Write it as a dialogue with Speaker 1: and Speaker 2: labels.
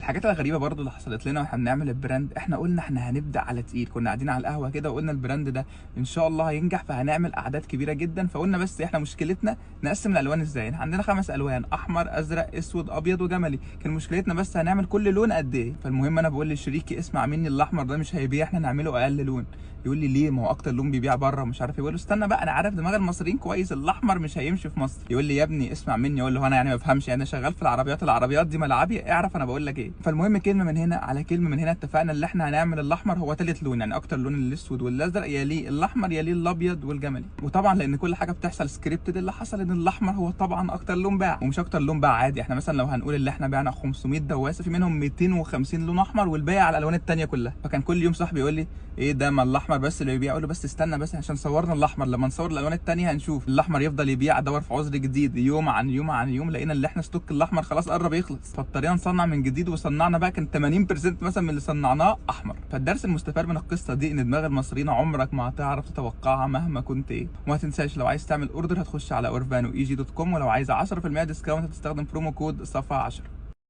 Speaker 1: الحاجات الغريبة برضو اللي حصلت لنا واحنا بنعمل ال brand، احنا قلنا احنا هنبدا على تقيل، كنا قاعدين على القهوة كده وقلنا ال brand ده ان شاء الله هينجح فهنعمل اعداد كبيرة جدا. فقلنا بس احنا مشكلتنا نقسم الالوان ازاي، احنا عندنا 5 الوان، احمر ازرق اسود ابيض وجملي، كان مشكلتنا بس هنعمل كل لون قد ايه. فالمهم انا بقول لشريكي اسمع مني، الاحمر ده مش هيبيع، احنا نعمله اقل لون. يقول لي ليه، ما هو اكتر لون بيبيع بره مش عارف ايه. بقول له استنى بقى، انا عارف دماغ المصريين كويس، الاحمر مش هيمشي في مصر. يقول لي يا ابني اسمع مني، اقول له انا يعني ما بفهمش، انا شغال في العربيات، العربيات دي ملعبي، اعرف انا بقول لك ايه. فالمهم كلمة من هنا على كلمة من هنا اتفقنا ان احنا هنعمل الاحمر هو ثالث لون، يعني اكتر لون الاسود والازرق يليه الاحمر يليه الابيض والجملي. وطبعا لان كل حاجة بتحصل scripted، اللي حصل ان الاحمر هو طبعا اكتر لون باع، ومش اكتر لون باع عادي، احنا مثلا لو هنقول اللي احنا بعنا 500 دواسه في منهم 250 لون احمر والباقي على الالوان الثانية كلها. فكان كل يوم صاحبي يقول لي ايه ده، ما الاحمر بس اللي بيبيع. اقول له بس استنى بس عشان صورنا الاحمر، لما نصور الالوان الثانية هنشوف الاحمر يفضل يبيع. ادور في عذر جديد يوم عن يوم عن يوم، لقينا اللي احنا stock الاحمر خلاص قرب يخلص، فاضطرينا نصنع من جديد. وصنعنا بقى كان 80% مثلا من اللي صنعناه احمر. فالدرس المستفاد من القصة دي ان دماغ المصريين عمرك ما هتعرف تتوقعها مهما كنت ايه. وما تنساش لو عايز تعمل order هتخش على اورفانو EG dot com، ولو عايز 10% discount هتستخدم promo code صفا 10.